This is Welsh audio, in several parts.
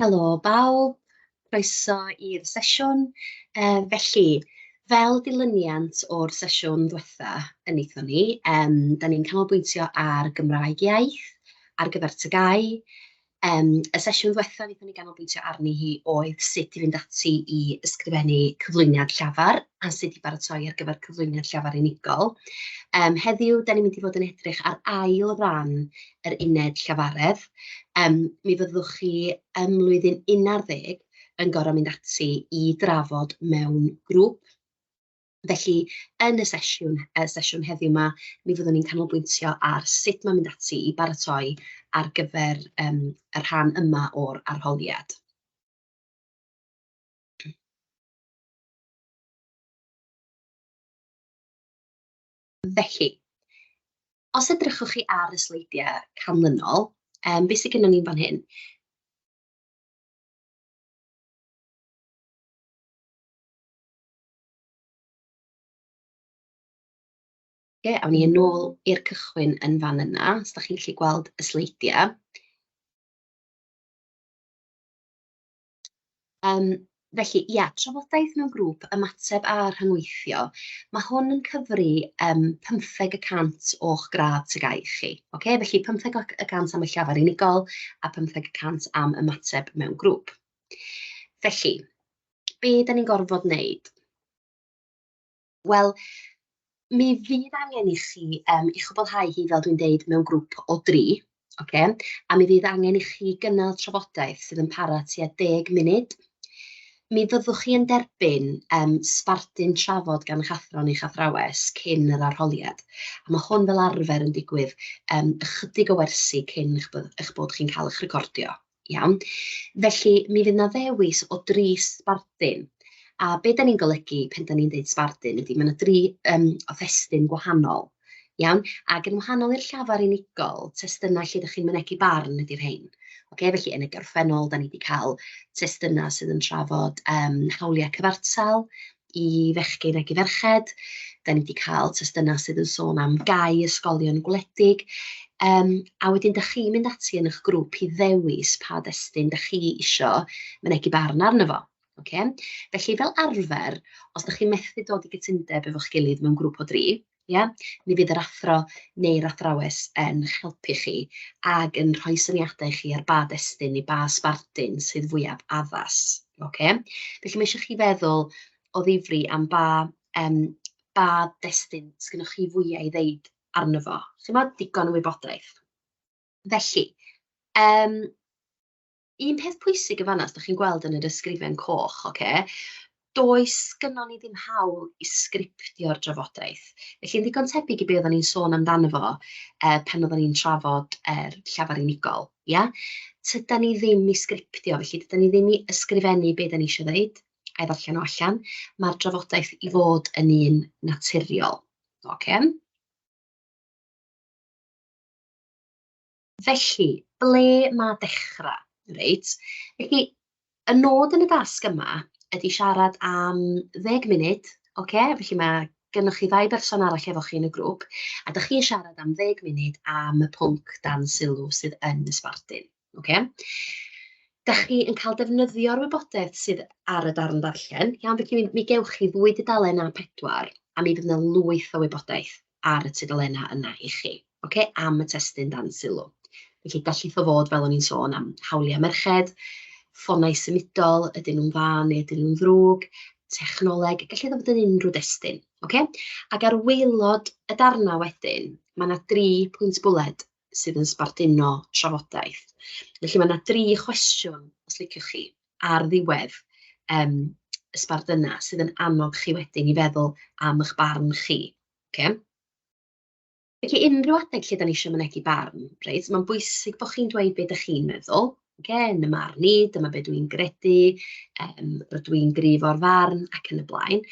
Helo bawb, croeso i'r sesiwn. Felly, fel dilyniant o'r sesiwn ddwetha y wnaethon ni, dan ni'n canolbwyntio ar Gymraeg iaith ar gyfer TGAU. Y sesiwn ddwetha wnaethon ni ganolbwyntio arni hi oedd sut i fynd ati i ysgrifennu cyflwyniad llafar a sut i baratoi ar gyfer cyflwyniad llafar unigol. Heddiw, dan ni'n mynd i fod yn edrych ar ail ran yr uned llafaredd. Mi fyddwch chi ym mlwyddyn 11 yn gorfod mynd ati i drafod mewn grŵp. Felly, yn y sesiwn, y sesiwn heddiw 'ma, mi fyddwn ni'n canolbwyntio ar sut mae mynd ati i baratoi ar gyfer yym y rhan yma o'r arholiad. Felly, os edrychwch chi ar y sleidiau canlynol, yym be sy gynnon ni'n fan hyn? Oce, awn ni yn ôl i'r cychwyn yn fan yna, os dach chi'n gallu gweld y sleidiau. Felly, ia, trafodaeth mewn grŵp, ymateb a rhyngweithio. Mae hwn yn cyfri 15% o'ch gradd TGAU chi. Ocê? Felly 15% am y llafar unigol a 15% am ymateb mewn grŵp. Felly, be dan ni'n gorfod wneud? Wel, mi fydd angen i chi ei chwblhau hi, fel dwi'n deud, mewn grŵp o dri, ocê? A mi fydd angen i chi gynnal trafodaeth sydd yn para tua 10 munud. Mi fyddwch chi yn derbyn sbardun trafod gan eich athro neu'ch athrawes cyn yr arholiad. A ma' hwn fel arfer yn digwydd ychydig o wersi cyn eich eich bod chi'n cael eich recordio. Iawn. Felly, mi fydd 'na ddewis o dri sbardun. A be dan ni'n golygu pan dan ni'n deud sbardun ydy, ma' 'na dri o thestun gwahanol, iawn? Ac yn wahanol i'r llafar unigol, testunau lle dach chi'n mynegi barn ydy'r rhein. Ocê, felly yn y gorffennol, dan ni 'di cael testunau sydd yn trafod hawliau cyfartal, i fechgyn ac i ferched. Dan ni 'di cael testunau sydd yn sôn am gau ysgolion gwledig. A wedyn dach chi'n mynd ati yn eich grŵp i ddewis pa destun dach chi isio mynegi barn arno fo. Ocê? Felly fel arfer, os dach chi'n methu dod i gytundeb efo'ch gilydd mewn grŵp o dri, ia, mi fydd yr athro neu'r athrawes yn helpu chi ac yn rhoi syniadau i chi ar ba destun neu ba sbardun sydd fwyaf addas. Ocê? Felly mae eisiau chi feddwl o ddifri am ba, yym, ba destun sgynnoch chi fwyaf i ddeud arno fo. Chimod, digon o wybodaeth. Felly, yym, Un peth pwysig yn fan'na, os dach chi'n gweld yn yr ysgrifen coch, ocê, does gynnon ni ddim hawl i sgriptio'r drafodaeth. Felly yn ddigon tebyg i be oedden ni'n sôn amdano fo pan oedden ni'n trafod yr llafar unigol, ia? Tydan ni ddim i sgriptio, felly dydan ni ddim i ysgrifennu be dan ni isio ddeud a'i ddarllen o allan. Mae'r drafodaeth i fod yn un naturiol, ocê? Felly, ble mae dechrau? Reit, felly y nod yn y dasg yma ydy siarad am 10 munud, ocê? Felly mae gennych chi ddau berson arall efo chi yn y grŵp, a dach chi'n siarad am ddeg munud am y pwnc dan sylw sydd yn y sbardun, ocê? Dach chi yn cael defnyddio'r wybodaeth sydd ar y darn darllen, iawn? Felly mi mi gewch chi ddwy dudalen A4, a mi fydd 'na lwyth o wybodaeth ar y tudalennau yna i chi, ocê, am y testun dan sylw. Felly gallith o fod, fel o'n i'n sôn, am hawliau merched, ffonau symudol, ydyn nhw'n dda neu ydyn nhw'n ddrwg, technoleg, gallith o fod yn unrhyw destun, ocê? Ac ar waelod y darnau wedyn, mae 'na dri pwynt bwled sydd yn sbarduno trafodaeth. Felly mae 'na dri chwestiwn, os liciwch chi, ar ddiwedd y sbardunau sydd yn annog chi wedyn i feddwl am eich barn chi. Ocê? Felly unrhyw adeg lle dan ni isio mynegi barn, reit, mae'n bwysig bod chi'n dweud be dach chi'n meddwl, ocê, yn 'y marn i, dyma be dwi'n gredu, rydw i'n gryf o'r farn, ac yn y blaen.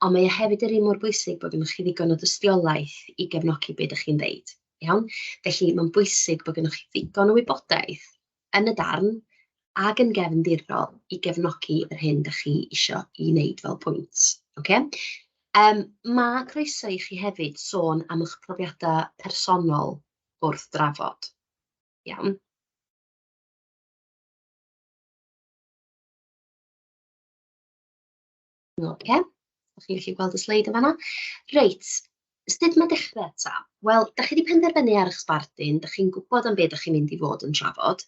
Ond mae o hefyd yr un mor bwysig bod gennych chi ddigon o dystiolaeth i gefnogi be dach chi'n ddeud, iawn? Felly mae'n bwysig bod gennych chi ddigon o wybodaeth yn y darn ac yn gefndirol i gefnogi yr hyn dach chi isio i wneud fel pwynt, ocê? Ma' croeso i chi hefyd sôn am eich profiadau personol wrth drafod, iawn? Oce, ydych chi'n gallu gweld y sleid yn fan'na? Reit, sut mae dechrau ta? Wel, dach chi 'di penderfynu ar eich sbardun, dach chi'n gwybod am be dach chi'n mynd i fod yn trafod.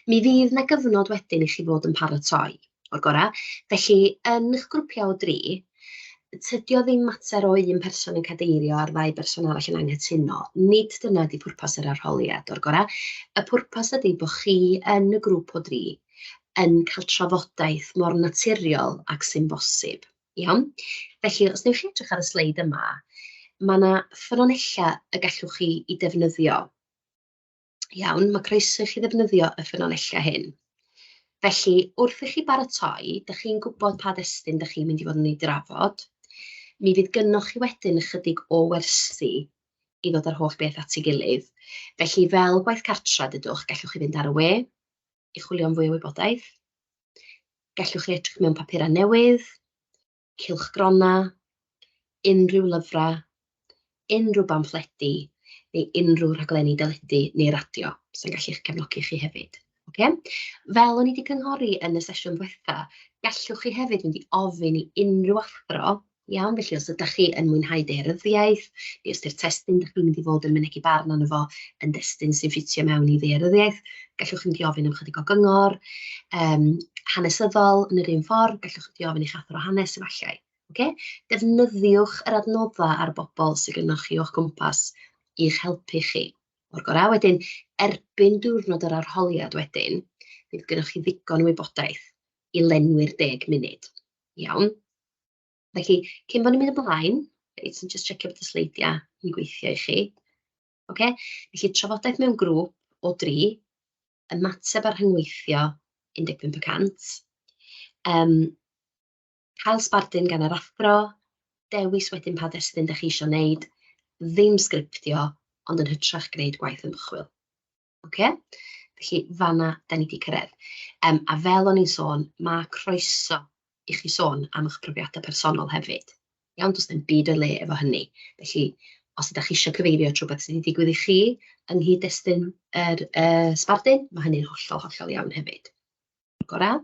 Mi fydd 'na gyfnod wedyn i chi fod yn paratoi o'r gorau. Felly, yn eich grwpiau o dri, tydi o ddim mater o un person yn cadeirio a'r ddau berson arall yn anghytuno. Nid dyna ydi pwrpas yr arholiad o'r gorau. Y pwrpas ydi bod chi yn y grŵp o dri yn cael trafodaeth mor naturiol ag sy'n bosib. Iawn? Felly, os wnewch chi edrych ar y sleid yma, mae 'na ffynonellau y gallwch chi eu defnyddio. Iawn, mae croeso i chi ddefnyddio y ffynonellau hyn. Felly, wrth i chi baratoi, dach chi'n gwybod pa destun dach chi'n mynd i fod yn ei drafod. Mi fydd gynnoch chi wedyn ychydig o wersi i ddod â'r holl beth at ei gilydd. Felly, fel gwaith cartra, dydwch, gallwch chi fynd ar y we i chwilio am fwy o wybodaeth. Gallwch chi edrych mewn papurau newydd, cylchgronau, unrhyw lyfrau, unrhyw bamffledi neu unrhyw rhaglenni deledu neu radio sy'n gallu eich cefnogi chi hefyd. Ocê? Fel o'n i 'di cynghori yn y sesiwn ddiwetha, gallwch chi hefyd fynd i ofyn i unrhyw athro. Iawn, felly os ydych chi yn mwynhau daearyddiaeth, neu os 'di'r testun dach chi'n mynd i fod yn mynegi barn arno fo yn destun sy'n ffitio mewn i ddaearyddiaeth, gallwch chi mynd i ofyn am chydig o gyngor yym hanesyddol yn yr un ffordd, gallwch chi mynd i ofyn i'ch athro hanes efallai. Ocê? Defnyddiwch yr adnoddau a'r bobl sydd gennych chi o'ch cwmpas i'ch helpu chi o'r gorau. Wedyn, erbyn diwrnod yr arholiad wedyn, fydd gennych chi ddigon o wybodaeth i lenwi'r 10 munud. Iawn? Felly, cyn bod ni'n mynd ymlaen, reit, so jyst checio bod y sleidiau yn gweithio i chi. Ocê, felly trafodaeth mewn grŵp o dri, ymateb a rhyngweithio 15 y cant, yym, cael sbardun gan yr athro, dewis wedyn pa destun dach chi isio wneud, ddim sgriptio, ond yn hytrach gwneud gwaith ymchwil. Ocê? Felly fan'na dan ni 'di cyrraedd. Yym, a fel o'n i'n sôn, ma' croeso i chi sôn am eich profiadau personol hefyd. Iawn, does dim byd o'i le efo hynny. Felly, os ydych chi isio cyfeirio at rywbeth sydd wedi digwydd i chi yng nghyd-destun yr yy sbardun, ma' hynny'n hollol, hollol iawn hefyd. Gorau.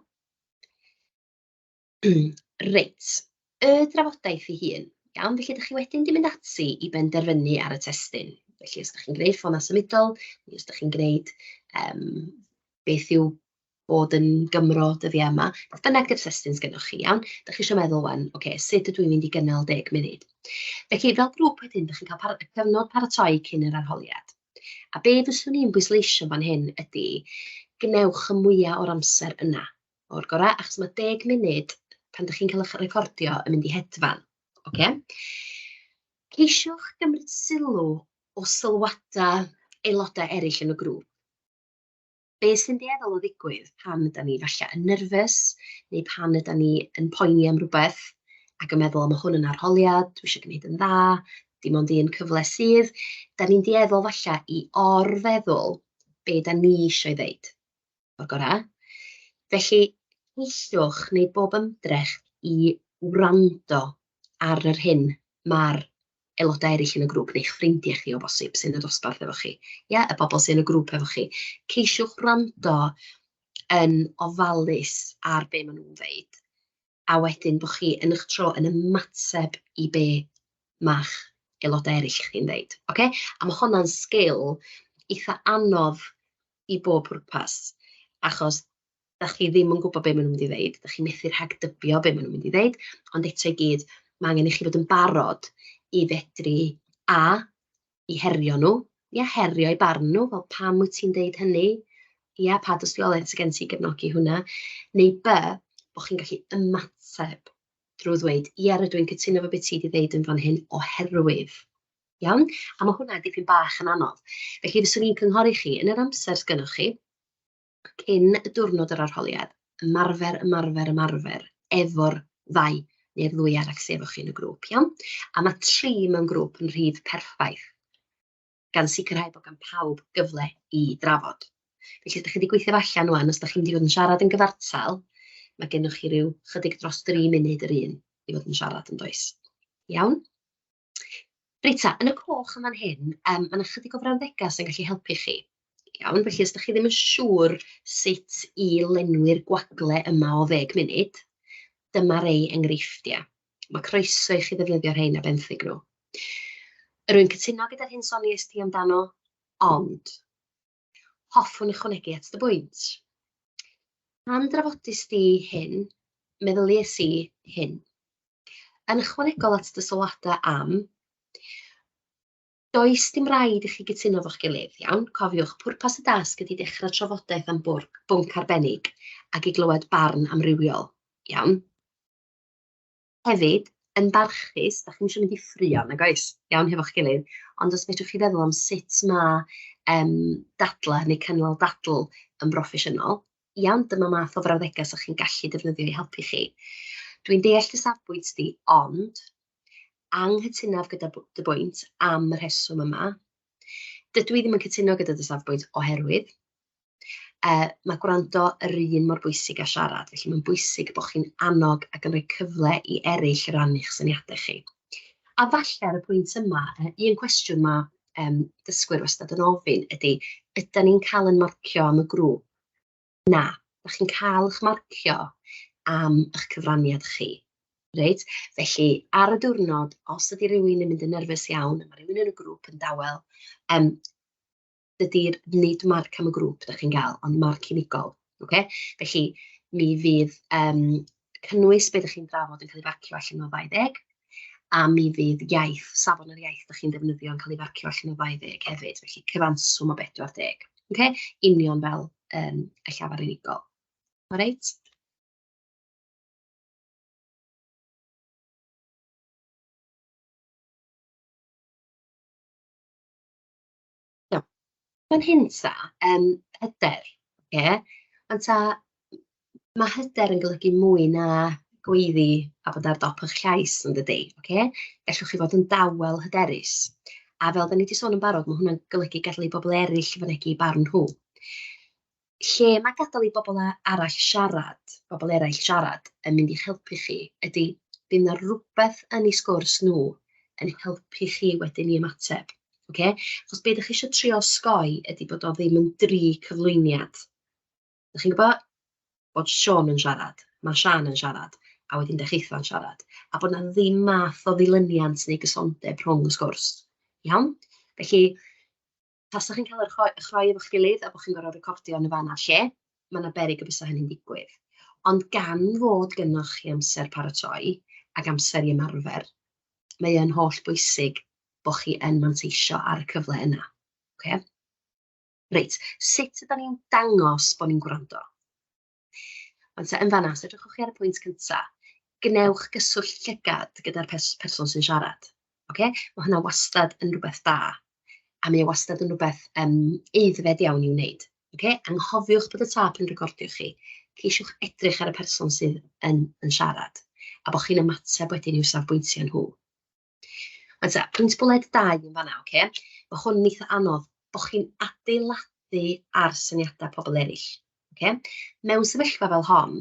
Reit, y drafodaeth ei hun. Iawn, felly dach chi wedyn 'di mynd ati i benderfynu ar y testun. Felly os dach chi'n gwneud ffonau symudol, neu os dach chi'n gwneud yym beth yw bod yn Gymro dyddiau yma, beth bynnag 'di'r testun sgennoch chi, iawn? Dach chi isio meddwl 'wan, ocê, sut ydw i'n mynd i gynnal 10 munud? Felly fel grŵp wedyn, dach chi'n cael cyfnod paratoi cyn yr arholiad. A be fyswn i'n bwysleisio fan hyn ydy, gwnewch y mwya o'r amser yna o'r gorau, achos ma' 10 munud pan dach chi'n cael eich recordio yn mynd i hedfan, ocê? Ceisiwch gymryd sylw o sylwadau aelodau eraill yn y grŵp. Be sy'n dueddol o ddigwydd pan ydan ni falle yn nerfus, neu pan ydan ni yn poeni am rywbeth ac yn meddwl, "ma' hwn yn arholiad, dwi isio gwneud yn dda, dim ond un cyfle sydd", dan ni'n dueddol falle i or-feddwl be dan ni isio ei ddeud. O'r gorau. Felly, ceisiwch wneud bob ymdrech i wrando ar yr hyn ma'r aelodau eraill yn y grŵp, neu'ch ffrindiau chi o bosib sy'n y dosbarth efo chi, ia, y bobl sy'n y grŵp efo chi. Ceisiwch wrando yn ofalus ar be maen nhw'n ddeud, a wedyn bod chi yn eich tro yn ymateb i be ma'ch aelodau eraill chi'n ddeud, ocê? A ma' honna'n sgil eitha anodd i bob pwrpas, achos dach chi ddim yn gwybod be maen nhw'n mynd i ddeud, dach chi'n methu rhagdybio be maen nhw'n mynd i ddeud, ond eto i gyd, ma' angen i chi fod yn barod i fedru a, i herio nhw, ia, herio eu barn nhw, fel pam wyt ti'n deud hynny? Ia, pa dystiolaeth sy gen ti i gefnogi hwnna? Neu B, bod chi'n gallu ymateb drwy ddweud, ia, rydw i'n cytuno efo be ti 'di ddeud yn fan hyn oherwydd. Iawn? A ma' hwnna dipyn bach yn anodd. Felly fyswn i'n cynghori chi, yn yr amser sgynnoch chi, cyn y diwrnod yr arholiad, ymarfer, ymarfer, ymarfer efo'r ddau neu'r ddwy arall sy efo chi yn y grŵp, iawn? A ma' tri mewn grŵp yn rhif perffaith, gan sicrhau bod gan pawb gyfle i drafod. Felly, os dach chi 'di gweithio fo allan 'wan, os dach chi'n mynd i fod yn siarad yn gyfartal, ma' gennych chi ryw chydig dros dri munud yr un i fod yn siarad, yn does? Iawn? Reit ta, yn y coch yn fan hyn, yym, ma' 'na chydig o frawddegau sy'n gallu helpu chi. Iawn, felly os dach chi ddim yn siŵr sut i lenwi'r gwagle yma o ddeg munud, dyma rei enghreifftiau. Mae croeso i chi ddefnyddio rhein a benthyg nhw. Rwy'n cytuno gyda'r hyn soniais di amdano, ond hoffwn ychwanegu at dy bwynt. Pan drafodis di hyn, meddyliais i hyn. Yn ychwanegol at dy sylwadau am, Does dim rhaid i chi gytuno efo'ch gilydd, iawn? Cofiwch, pwrpas y dasg ydy dechrau trafodaeth am bwnc arbennig ac i glywed barn amrywiol, iawn? Hefyd, yn barchus, dach chi'm isio mynd i ffraeo, nag oes? Iawn, hefo'ch gilydd. Ond os fedrwch chi feddwl am sut ma' yym dadlau neu cynnal dadl yn broffesiynol, iawn, dyma math o frawddegau 'sa chi'n gallu defnyddio i helpu chi. Dwi'n deall dy safbwynt di, ond anghytunaf gyda dy bwynt am y rheswm yma. Dydw i ddim yn cytuno gyda dy safbwynt oherwydd mae gwrando yr un mor bwysig â siarad, felly mae'n bwysig bod chi'n annog ac yn rhoi cyfle i eraill rannu'ch syniadau chi. A falle ar y pwynt yma, un cwestiwn mae dysgwyr wastad yn ofyn ydy, ydan ni'n cael yn marcio am y grŵp? Na, dach chi'n cael eich marcio am eich cyfraniad chi. Reit? Felly, ar y diwrnod, os ydy rhywun yn mynd yn nerfus iawn, a mae rhywun yn y grŵp yn dawel, dydy'r nid marc am y grŵp dach chi'n gael, ond marc unigol. Ocê? Felly, mi fydd cynnwys be dach chi'n drafod yn cael ei farcio allan o 20, a mi fydd iaith, safon yr iaith dach chi'n ddefnyddio yn cael ei farcio allan o 20 hefyd, felly cyfanswm o 40. Ocê? Union fel y llafar unigol. Alright? Iawn. Fan hyn ta, hyder, ocê? Ond ta, ma' hyder yn golygu mwy na gweiddi a bod ar dop eich llais yn dydi, ocê? Gallwch chi fod yn dawel hyderus. A fel dan ni 'di sôn yn barod, ma' hwnna'n golygu gadael i bobl eraill fynegi eu barn nhw. Lle mae gadael i bobl arall siarad, bobl eraill siarad, yn mynd i'ch helpu chi ydy bydd 'na rywbeth yn eu sgwrs nhw yn helpu chi wedyn i ymateb, ocê? Achos be dach chi isio trio osgoi ydy bod o ddim yn dri cyflwyniad. Dach chi'n gwybod? Bod Siôn yn siarad, mae Siân yn siarad, a wedyn dach chitha'n siarad, a bod 'na ddim math o ddilyniant neu gysondeb rhwng y sgwrs, iawn? Felly, tasach chi'n cael eich rhoi eich rhoi efo'ch gilydd a bod chi'n gorfod recordio yn y fan a'r lle, mae 'na beryg y bysa hynny'n digwydd. Ond gan fod gynnoch chi amser paratoi ac amser i ymarfer, mae yn holl bwysig bod chi yn manteisio ar y cyfle yna. Ocê? Reit, sut ydan ni'n dangos bod ni'n gwrando? Wan te, yn fan'na, os edrychwch chi ar y pwynt cynta, gwnewch gyswllt llygad gyda'r person sy'n siarad. Ocê? Mae hwnna wastad yn rhywbeth da, a mae o wastad yn rhywbeth aeddfed iawn i'w wneud. Ocê? Anghofiwch bod y tâp yn recordio chi. Ceisiwch edrych ar y person sydd yn, yn siarad, a bod chi'n ymateb wedyn i'w safbwyntiau nhw. Wan ta, pwynt bwled 2 yn fan'na, ocê? Ma' hwn yn eitha anodd, bo' chi'n adeiladu ar syniadau pobl eraill, ocê? Mewn sefyllfa fel hon,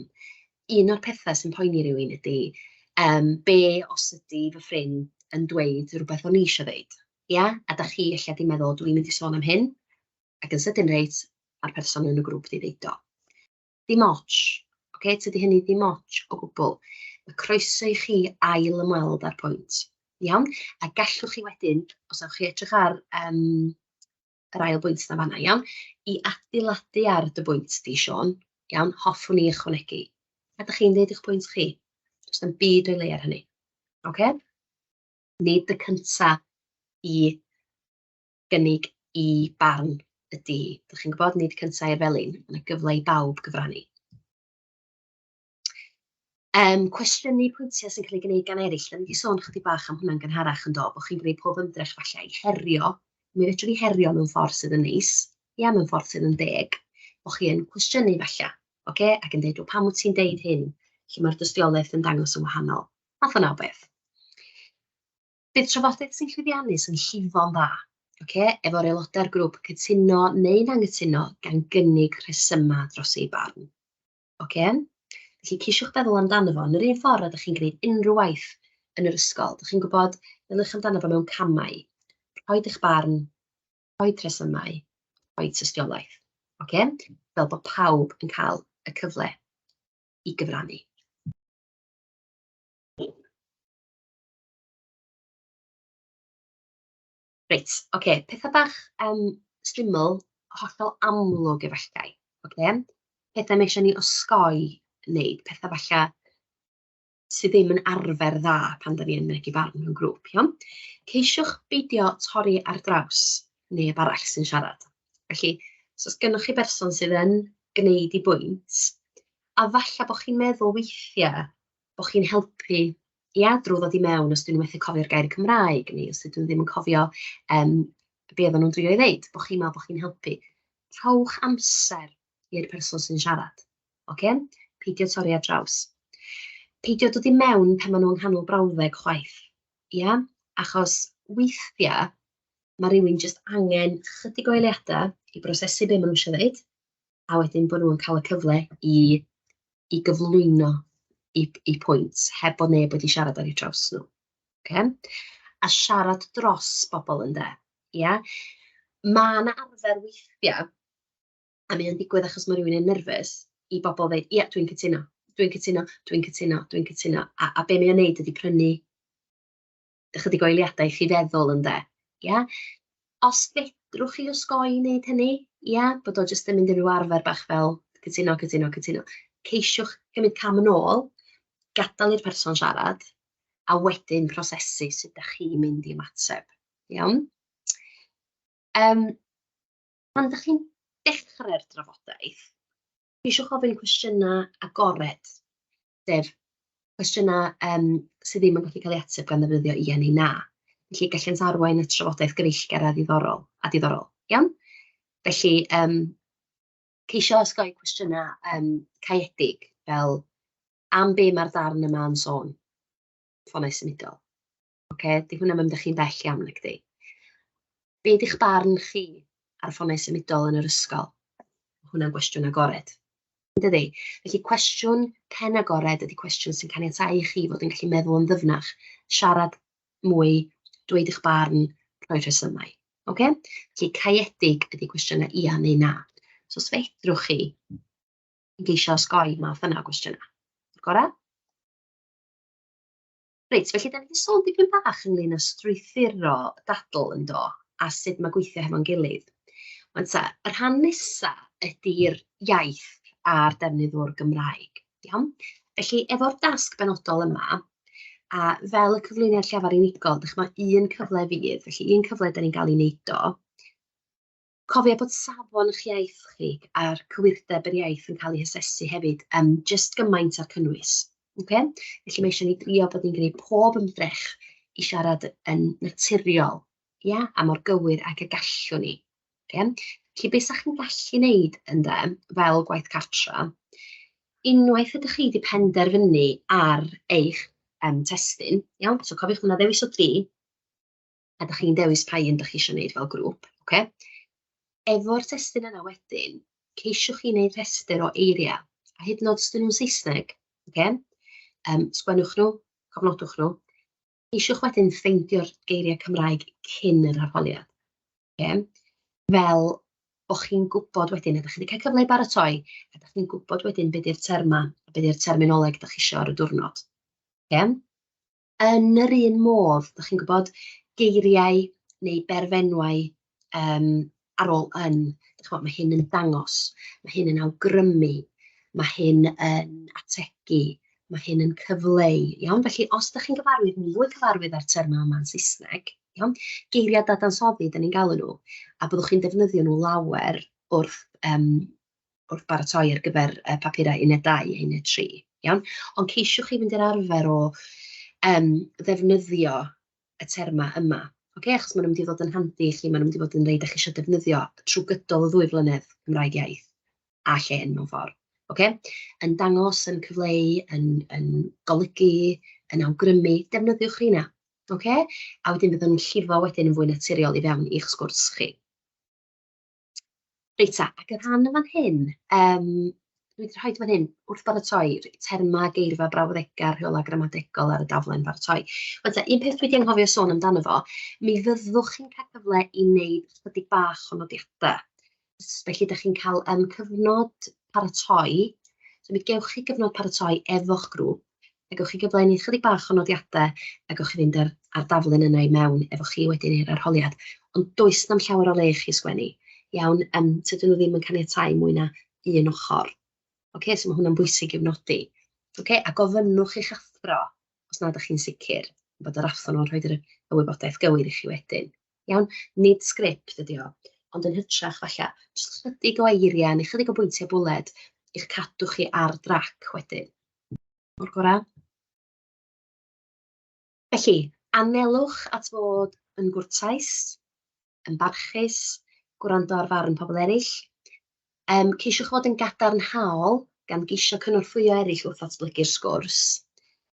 un o'r pethau sy'n poeni rywun ydy, be os ydy fy ffrind yn dweud rywbeth o'n i isio ddeud, ia? A dach chi ella 'di meddwl, dwi'n mynd i sôn am hyn, ac yn sydyn reit, ma'r person yn y grŵp 'di ddeud o. Dim ots, ocê, tydi hynny ddim ots o gwbl. Mae croeso i chi ail ymweld â'r pwynt, iawn? A gallwch chi wedyn, os ewch chi edrych ar yym yr ail bwynt 'na fan'na, iawn, i adeiladu ar dy bwynt di, Siôn, iawn, hoffwn i ychwanegu. A dach chi'n deud eich pwynt chi. Does na'm byd o'i le ar hynny, ocê? Nid y cynta i gynnig i barn ydy, dach chi'n gwybod, nid cynta i'r felin, ma' 'na gyfle i bawb gyfrannu. Cwestiynu pwyntiau sy'n cael eu gwneud gan eraill. Dan ni 'di sôn chydig bach am hwnna'n gynharach yn do, bod chi'n gwneud pob ymdrech falle i herio. Mi fedrwn ni herio mewn ffordd sydd yn neis, ia, mewn ffordd sydd yn deg, bod chi yn cwestiynu falle, ocê, ac yn deud, "Wel, pam wyt ti'n deud hyn lle mae'r dystiolaeth yn dangos yn wahanol?" Math yna o beth. Bydd trafodaeth sy'n llwyddiannus yn llifo'n dda, ocê, efo'r aelodau'r grŵp yn cytuno neu'n anghytuno gan gynnig rhesymau dros eu barn. Ocê? Felly ceisiwch feddwl amdano fo yn yr un ffordd ydych chi'n gwneud unrhyw waith yn yr ysgol. Dach chi'n gwybod, meddyliwch amdano fo mewn camau. Rhoid eich barn, rhoid rhesymau, rhoid tystiolaeth. Ocê? Fel bod pawb yn cael y cyfle i gyfrannu. Reit, ocê, petha bach syml, hollol amlwg efallai, ocê? Petha mae eisiau ni osgoi wneud, petha falle sydd ddim yn arfer dda pan dan ni yn mynegi barn mewn grŵp, iawn? Ceisiwch beidio torri ar draws neb arall sy'n siarad. Felly, os oes gennych chi berson sydd yn gwneud ei bwynt, a falle bod chi'n meddwl weithiau bod chi'n helpu, ia, drwy ddod i mewn os dyn nhw methu cofio'r gair Cymraeg neu os ydyn nhw ddim yn cofio be oedden nhw'n drio ei ddeud, bod chi'n meddwl bod chi'n helpu. Rhowch amser i'r person sy'n siarad, ocê? Peidio torri ar draws. Peidio dod i mewn pan maen nhw yng nghanol brawddeg chwaith, ia? Achos weithiau mae rhywun jyst angen chydig o eiliadau i brosesu be maen nhw eisiau ddeud, a wedyn bod nhw'n cael y cyfle i gyflwyno eu pwynt heb bod neb wedi siarad ar eu traws nhw. Ocê? A siarad dros bobl ynde, ia? Ma' 'na arfer weithiau, a mae o'n digwydd achos mae rhywun yn nerfus, i bobl ddeud, "Ia, dwi'n cytuno, dwi'n cytuno, dwi'n cytuno, dwi'n cytuno." A be mae o'n wneud ydy prynu ychydig o eiliadau i chi feddwl ynde, ia? Os fedrwch chi osgoi wneud hynny, ia, bod o jyst yn mynd yn ryw arfer bach fel cytuno, cytuno, cytuno, ceisiwch gymryd cam yn ôl, gadael i'r person siarad, a wedyn prosesu sut dach chi'n mynd i ymateb, iawn? Pan dach chi'n dechrau'r drafodaeth, ceisiwch ofyn cwestiynau agored, sef cwestiynau sydd ddim yn gallu cael eu ateb gan ddefnyddio ie neu na. Felly gallent arwain at trafodaeth gyfeillgar a ddiddorol, a diddorol, iawn? Felly ceisio osgoi cwestiynau caeedig fel am be mae'r darn yma yn sôn, ffonau symudol. Ocê, 'di hwnna ddim yn mynd â chi'n bell iawn nag 'di? Be 'di'ch barn chi ar ffonau symudol yn yr ysgol? Ma' hwnna'n gwestiwn agored, yn dydi? Felly cwestiwn pen agored ydy cwestiwn sy'n caniatáu i chi fod yn gallu meddwl yn ddyfnach, siarad mwy, dweud eich barn, rhoi rhesymau. Ocê? Felly caeedig ydy cwestiynau ia neu na. So os fedrwch chi geisio osgoi math yna o gwestiynau, gorau. Reit, felly dan ni 'di sôn dipyn bach ynglyn â strwythuro dadl yn do, a sut mae gweithio hefo'n gilydd. Wan ta, y rhan nesa ydy'r iaith a'r defnydd o'r Gymraeg, iawn? Felly efo'r dasg benodol yma, a fel y cyflwyniad llafar unigol, dych chimod, un cyfle fydd, felly un cyfle dan ni'n gael ei wneud o. Cofia bod safon eich iaith chi a'r cywirdeb yr iaith yn cael ei hasesu hefyd, jyst gymaint â'r cynnwys. Ocê? Felly mae eisiau ni drio bod ni'n gwneud pob ymdrech i siarad yn naturiol, ia, a mor gywir ag y gallwn ni. Ocê? Felly be 'sa chi'n gallu wneud ynde, fel gwaith cartra, unwaith ydych chi wedi penderfynu ar eich testun, iawn, so cofiwch ma' 'na ddewis o dri, a dach chi'n dewis pa un dach chi isio wneud fel grŵp, ocê? Efo'r testun yna wedyn, ceisiwch chi wneud rhestr o eiriau, a hyd yn oed os 'dyn nhw'n Saesneg, ocê? Sgwennwch nhw, cofnodwch nhw. Ceisiwch wedyn ffeindio'r geiriau Cymraeg cyn yr arholiad, ocê? Fel bod chi'n gwybod wedyn, a dach chi 'di cael cyfle i baratoi, a dach chi'n gwybod wedyn be 'di'r termau, be 'di'r terminoleg dach chi isio ar y diwrnod, ocê? Yn yr un modd, dach chi'n gwybod, geiriau neu berfenwau ar ôl yn, dach chimod, mae hyn yn dangos, mae hyn yn awgrymu, mae hyn yn ategu, mae hyn yn cyfleu, iawn? Felly, os dach chi'n gyfarwydd, mwy cyfarwydd â'r termau yma yn Saesneg, iawn? Geiriau dadansoddi, dan ni'n galw nhw, a byddwch chi'n defnyddio nhw lawer wrth baratoi ar gyfer y papurau uned 2 a uned 3, iawn? Ond ceisiwch chi fynd i'r arfer o ddefnyddio y termau yma, ocê? Achos maen nhw'n mynd i fod yn handi i chi, maen nhw'n mynd i fod yn rhai dach chi isio defnyddio trwy gydol y ddwy flynedd Cymraeg iaith a llên mewn ffordd, ocê? Yn dangos, yn cyfleu, yn golygu, yn awgrymu, defnyddiwch rheina, ocê? A wedyn fyddan nhw'n llifo wedyn yn fwy naturiol i fewn i'ch sgwrs chi. Reit ta, ac y rhan yn fan hyn, dwi wedi rhoi fan hyn wrth baratoi termau, geirfa, brawddegau, rheolau gramadegol ar y daflen baratoi. Wan ta, un peth dwi wedi anghofio sôn amdano fo, mi fyddwch chi'n cael cyfle i wneud chydig bach o nodiadau. Felly, dach chi'n cael cyfnod paratoi, so mi gewch chi gyfnod paratoi efo'ch grŵp, a gewch chi gyfle i wneud chydig bach o nodiadau, a gewch chi fynd ar, a'r daflen yna i mewn efo chi wedyn i'r arholiad. Ond does na'm llawer o le i chi sgwennu. Iawn, tydyn nhw ddim yn caniatáu mwy na un ochr. Ocê, so ma' hwnna'n bwysig i'w nodi. Ocê, a gofynnwch i'ch athro os nad ydych chi'n sicr bod yr athro nhw'n rhoi yr y wybodaeth gywir i chi wedyn. Iawn, nid sgript ydi o, ond yn hytrach falle jyst chydig o eiriau neu chydig o bwyntiau bwled i'ch cadw chi ar drac wedyn. O'r gorau. Felly, anelwch at fod yn gwrtais, yn barchus, gwrando ar farn pobl eraill. Ceisiwch fod yn gadarnhaol, gan geisio cynorthwyo eraill wrth ddatblygu'r sgwrs.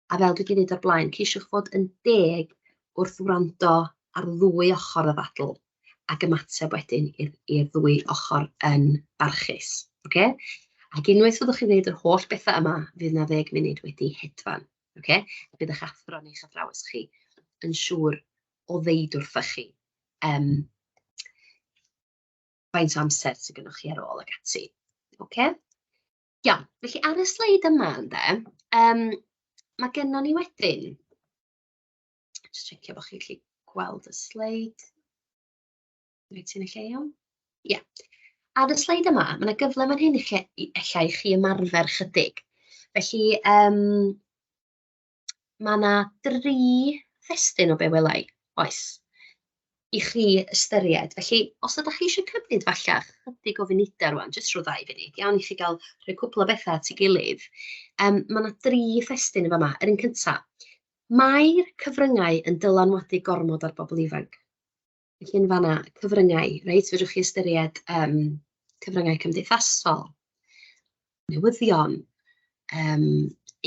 A fel dwi 'di ddeud o'r blaen, ceisiwch fod yn deg wrth wrando ar ddwy ochr y ddadl ac ymateb wedyn i'r ddwy ochr yn barchus. Ocê? Ac unwaith fyddwch chi'n gwneud yr holl bethau yma, fydd 'na 10 munud wedi hedfan. Ocê? Bydd eich athro neu'ch athrawes chi yn siŵr o ddeud wrthych chi faint o amser sydd gennych chi ar ôl ac ati. Ocê? Iawn, felly ar y sleid yma ynde, mae gennon ni wedyn, jyst checio bod chi'n gallu gweld y sleid. Reit, ti'n y lle iawn? Ie. Yeah. Ar y sleid yma, mae yna gyfle fan hyn i chi, ella i chi ymarfer chydig. Felly, mae yna dri thestun o be wela i, oes, i chi ystyried. Felly, os ydych chi eisiau cymryd falle chydig o funudau rŵan, jyst rhyw ddau funud, iawn, i chi gael rhoi cwpl o bethau at ei gilydd, mae yna dri thestun yn fama. Yr un cyntaf, mae'r cyfryngau yn dylanwadu gormod ar bobl ifanc. Felly yn fanna, cyfryngau, reit, fedrwch chi ystyried cyfryngau cymdeithasol, newyddion,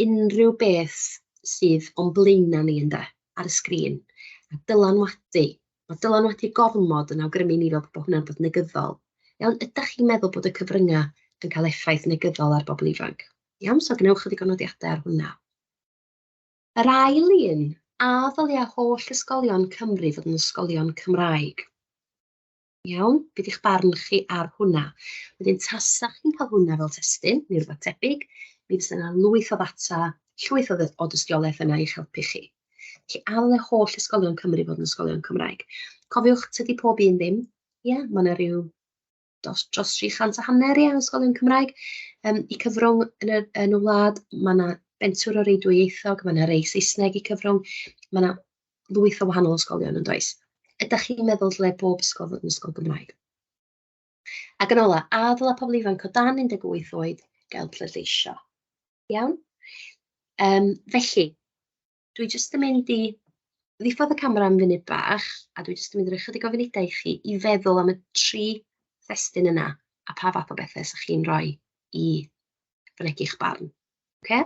unrhyw beth sydd o'n blaenau ni ynde, ar y sgrin. A dylanwadu, mae dylanwadu gormod yn awgrymu ni fel bod hwnna'n bod negyddol. Iawn, ydych chi'n meddwl bod y cyfryngau yn cael effaith negyddol ar bobl ifanc? Iawn, so gwnewch chydig o nodiadau ar hwnna. Yr ail un, a ddylia holl ysgolion Cymru fod yn ysgolion Cymraeg? Iawn, be 'di'ch barn chi ar hwnna? Wedyn tasa chi'n cael hwnna fel testun neu rywbeth tebyg, mi fysa 'na lwyth o ddata, llwyth o o dystiolaeth yna i'ch helpu chi. Felly a ddylai holl ysgolion Cymru fod yn ysgolion Cymraeg? Cofiwch, tydi pob un ddim. Ie, mae 'na ryw dros, dros 300 a hanner ia, ysgolion Cymraeg i cyfrwng yn y, yn y wlad. Mae yna bentwr o rei dwyieithog, mae yna rei Saesneg i cyfrwng, mae yna lwyth o wahanol ysgolion yn does. Ydych chi'n meddwl dyle bob ysgol fod yn ysgol Gymraeg? Ac yn ola, a ddylai pobl ifanc o dan 18 oed gael pleidleisio? Iawn? Felly, dwi jyst yn mynd i ddiffodd y camera am funud bach, a dwi jyst yn mynd i roi chydig o funudau i chi i feddwl am y tri thestun yna a pa fath o bethau 'sa chi'n rhoi i fynegi'ch barn. Ocê?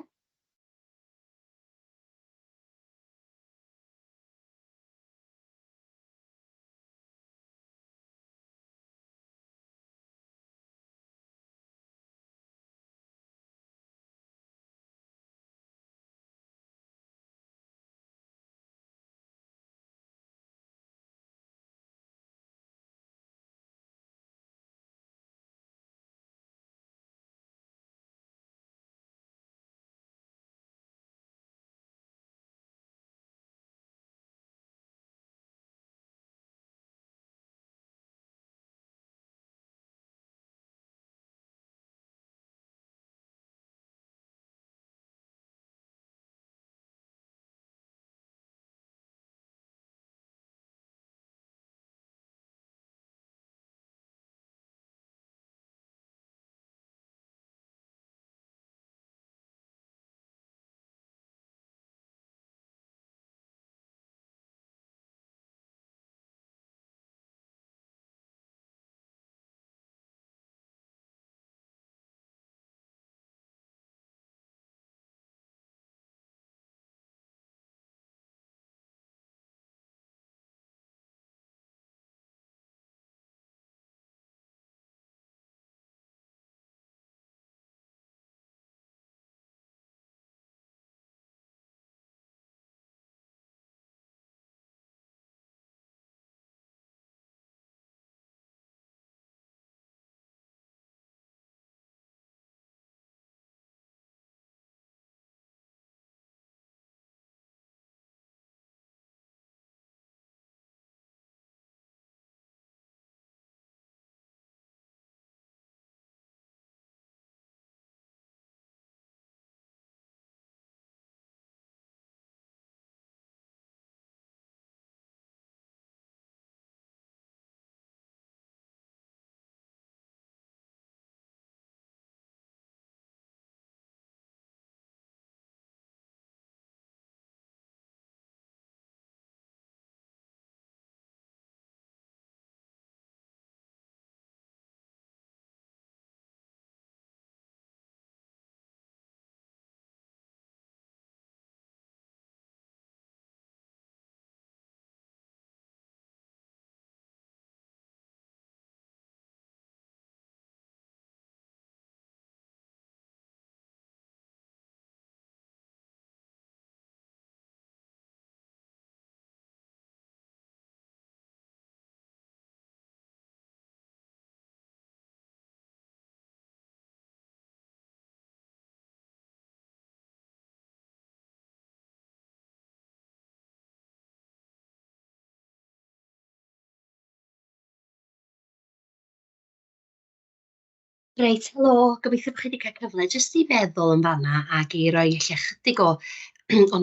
Reit, helo, gobeithio bod chi wedi cael cyfle jyst i feddwl yn fanna ac i roi ella chydig o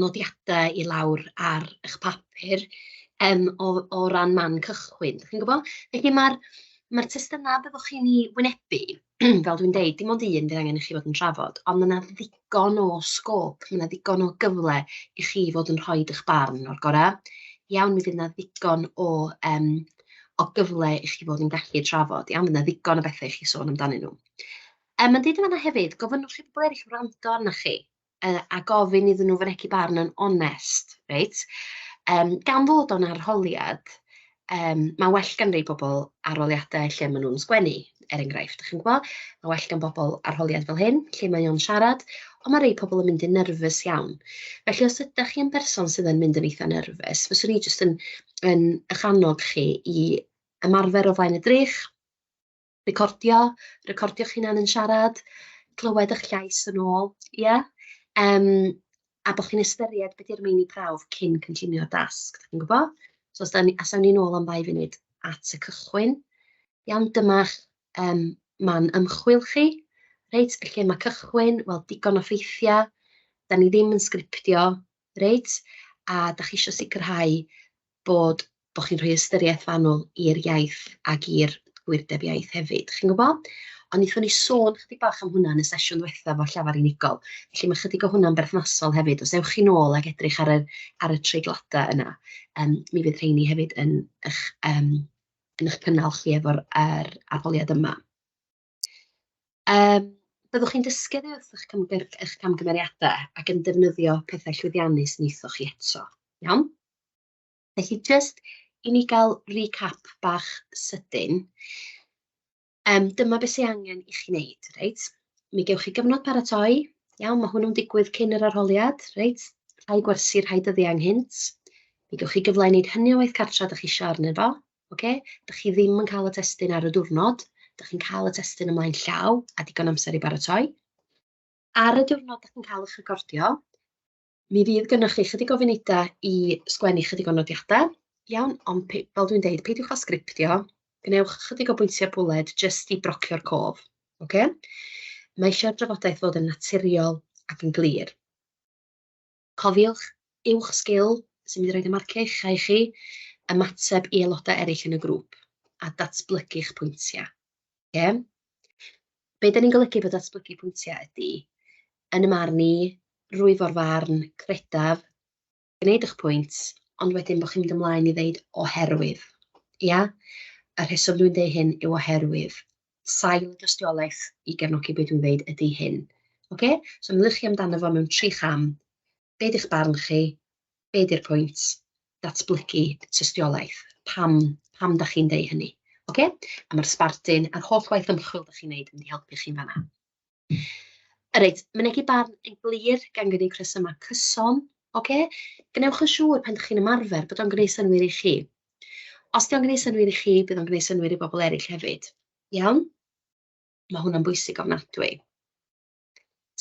nodiadau i lawr ar eich papur o ran man cychwyn, dach chi'n gwybod? Felly mae'r testunau byddwch chi'n ei wynebu, fel dwi'n deud, dim ond un fydd angen i chi fod yn trafod, ond mae 'na ddigon o sgôp, mae 'na ddigon o gyfle i chi fod yn rhoi eich barn o'r gorau. Iawn, mi fydd 'na ddigon o gyfle i chi fod yn gallu trafod, iawn, fydd 'na ddigon o bethau i chi sôn amdanyn nhw. Mae'n deud yn fan'na hefyd, gofynnwch i bobl eraill wrando arnoch chi a gofyn iddyn nhw fynegi barn yn onest, reit? Gan fod o'n arholiad, mae'n well gan rai bobl arholiadau lle maen nhw'n sgwennu, er enghraifft, dach chi'n gwybod? Mae'n well gan bobl arholiad fel hyn, lle mae o'n siarad, ond mae rhai pobl yn mynd yn nerfus iawn. Felly os ydych chi yn berson sydd yn mynd yn eitha nerfus, fyswn i jyst yn eich annog chi i ymarfer o flaen y drych, recordio, recordio'ch hunan yn siarad, clywed eich llais yn ôl, ie? A bod chi'n ystyried be 'di'r meini prawf cyn cynllunio'r dasg, dach chi'n gwybod? So os da ni, os awn ni nôl am 2 funud at y cychwyn, iawn, dyma'ch man ymchwil chi, reit, lle mae cychwyn, wel, digon o ffeithiau, da ni ddim yn sgriptio, reit, a da chi isio sicrhau bod chi'n rhoi ystyriaeth fanwl i'r iaith ac i'r gwirdeb iaith hefyd, chi'n gwybod? Ond wnaethon ni sôn chydig bach am hwnna yn y sesiwn ddiwethaf o llafar unigol, felly mae chydig o hwnna'n berthnasol hefyd. Os ewch chi nôl ac edrych ar y treigladau yna, mi fydd rheini hefyd yn eich cynnal chi efo'r arholiad yma. Byddwch chi'n dysgu oddi wrth eich camgymeriadau ac yn defnyddio pethau llwyddiannus wnaethoch chi eto, iawn? Felly jyst i ni gael recap bach sydyn, dyma beth sy'n angen i chi wneud, reit? Mi gewch chi gyfnod paratoi, iawn, mae hwnnw'n digwydd cyn yr arholiad, reit? Rhai gwersi, rhai dyddiau ynghynt. Mi gewch chi gyfle i wneud hynny o waith cartra dach chi isio arno fo, ocê? Dach chi ddim yn cael y testun ar y diwrnod, dach chi'n cael y testun ymlaen llaw a digon amser i baratoi. Ar y diwrnod dach chi'n cael eich recordio, mi fydd gynnoch chi chydig o funudau i sgwennu chydig o nodiadau, iawn, ond fel dwi'n deud, peidiwch â sgriptio, gwnewch chydig o bwyntiau bwled jyst i brocio'r cof, ocê? Mae eisiau'r drafodaeth fod yn naturiol ac yn glir. Cofiwch, uwch sgil sy'n mynd i roed y marciau ucha i chi, ymateb i aelodau eraill yn y grŵp a datblygu'ch pwyntiau. Ocê? Be dan ni'n golygu bod datblygu pwyntiau ydy, yn y marn i, rwyf o'r farn, credaf, gwneud eich pwynt, ond wedyn bod chi'n mynd ymlaen i ddeud oherwydd. Ia? Y rheswm dwi'n deud hyn yw oherwydd. Sail y dystiolaeth i gefnogi beth dwi'n ddeud ydy hyn. Ocê? So meddyliwch chi amdano fo mewn 3 cham. Be di'ch barn chi? Be di'r pwynt? Datblygu tystiolaeth. Pam dach chi'n deud hynny? Ocê? A mae'r sbardun a'r holl waith ymchwil dach chi'n neud yn mynd i helpu chi'n fan'na. Reit, mynegi barn yn glir gan gynnig rhesymau cyson, ocê? Gwnewch yn siŵr pan dach chi'n ymarfer bod o'n gwneud synnwyr i chi. Os 'di o'n gwneud synnwyr i chi, bydd o'n gwneud synnwyr i bobl eraill hefyd. Iawn? Mae hwnna'n bwysig ofnadwy.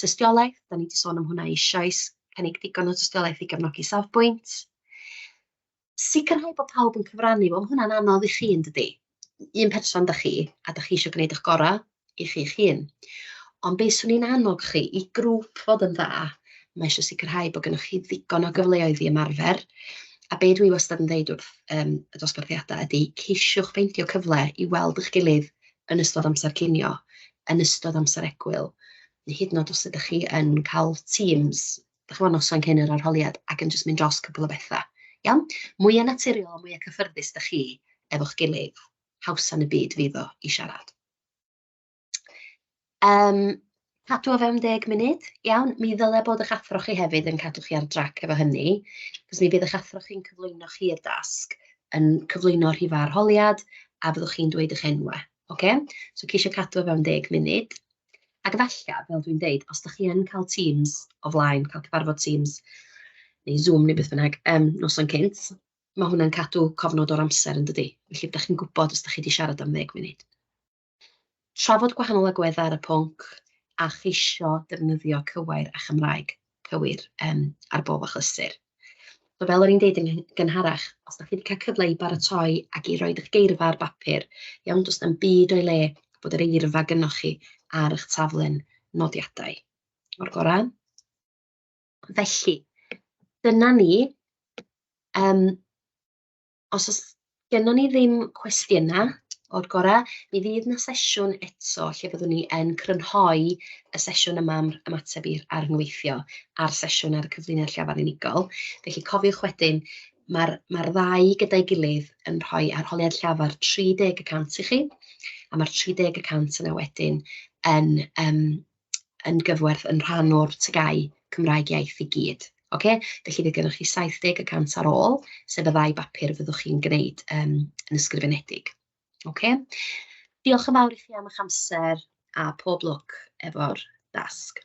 Tystiolaeth, da ni wedi sôn am hwnna eisoes, cynnig digon o tystiolaeth i gefnogi safbwynt. Sicrhau bod pawb yn cyfrannu, wel, mae hwnna'n anodd i chi yn dydi? Un person da chi, a da chi eisiau gwneud eich gorau i chi'ch hun. Ond be swn i'n annog chi, i grŵp fod yn dda, mae eisiau sicrhau bod gennych chi ddigon o gyfleoedd i ymarfer. A be dwi wastad yn dweud wrth y dosbarthiadau ydy, ceisiwch ffeindio cyfle i weld eich gilydd yn ystod amser cinio, yn ystod amser egwyl, neu hyd yn oed os ydych chi yn cael Teams, dach chi'n gwbod, noson cyn yr arholiad ac yn jyst mynd dros cwpl o bethau. Iawn? Mwya naturiol a mwya cyffyrddus dach chi efo'ch gilydd, hawsa yn y byd fydd o i siarad. Cadw o fewn 10 munud, iawn? Mi ddylai bod eich athro chi hefyd yn cadw chi ar drac efo hynny, achos mi fydd eich athro chi'n cyflwyno chi i'r dasg, yn cyflwyno rhifau arholiad, a fyddwch chi'n dweud eich enwau, ocê? So ceisio cadw o fewn 10 munud. Ac efallai, fel dwi'n deud, os dach chi yn cael Teams o flaen, cael cyfarfod Teams neu Zoom neu beth bynnag, noson cynt, mae hwnna'n cadw cofnod o'r amser yn dydi? Felly dach chi'n gwybod os dach chi 'di siarad am 10 munud. Trafod gwahanol agweddau ar y pwnc a cheisio defnyddio cywair a Chymraeg cywir ar bob achlysur. So fel o'n i'n deud yn gynharach, os dach chi wedi cael cyfle i baratoi ac i roid eich geirfa ar bapur, iawn, does na'm byd o'i le bod yr eirfa gynnoch chi ar eich taflen nodiadau. O'r gorau. Felly, dyna ni. Os oes gennyn ni ddim cwestiynau o'r gorau, mi fydd 'na sesiwn eto lle fyddwn ni yn crynhoi y sesiwn yma am ymateb i'r rhyngweithio a'r sesiwn ar y cyflwyniad llafar unigol. Felly cofiwch wedyn, mae'r ma ddau gyda'i gilydd yn rhoi arholiad llafar 30% i chi, a mae'r 30% yna wedyn yn, yn gyfwerth yn rhan o'r TGAU Cymraeg iaith i gyd. Ocê? Felly fydd gennych chi 70% ar ôl, sef y ddau bapur fyddwch chi'n gwneud yn ysgrifenedig. Ocê? Diolch yn fawr i chi am eich amser a pob lwc efo'r dasg.